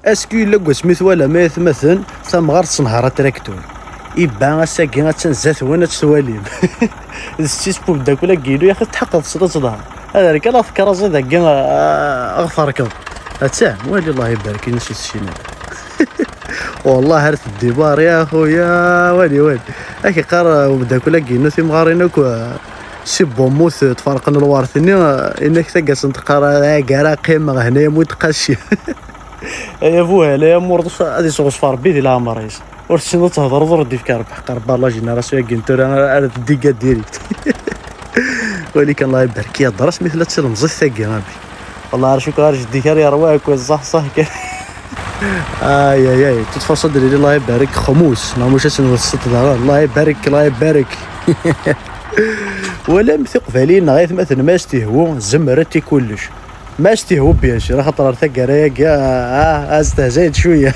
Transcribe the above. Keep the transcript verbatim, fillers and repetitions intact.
Est-ce que yella deg wasmi twalam ay atmaten tamɣart tenher atraktur? Ibba ass-agi attan zdat-wen ad tt-twalim. D ssisbu umeddakel-agi-inu, yaxi tḥeqqeḍ tesleḍ-tt dɣa. Ad rkaleɣ tekraẓi dagi, ah, ɣ terkeḍ. Attan, wali, Allah ibarek, ini s ussinal. Wallah ar teddi Mari a xuya, wali, wali. Ak iqqar, uh, umeddakel-agi-inu timɣarin akk, uh, si Bumut, uh, tferqen lwart-nni, uh, inak taggasen teqqar, uh, agara qqimeɣ hna yamwi tqaci. Ay abuhal, ay amurḍus, ad isɣezfer Rebbi di leɛmer-is. Ur tessineḍ ad thedreḍ, ur d-ifka Rebbi ḥeqq. Rebbi ar la génération-agi n tura ara teddigga direct. Wali kan, Allah ibarek, yadras mi tella d tilemẓit tagi, abi. Wallah ar cukkeɣ ar jeddi-k ar yerwa akk, ṣaḥ, ṣaḥ kan. Ay, ay, ay, de toute façon, ad d-nini Allah ibarek xmus, neɣ maca ad tt-nwet ṣṣeṭ daɣen. Allah ibarek, Allah ibarek. Walam tiqbalin neɣ aytmaten ma as-tehwu, zemrent i kullec. Ma as-tehwu, bien sûr, axaṭer ar taggara-agi, ah, ah, ah, stehzayent cwiya.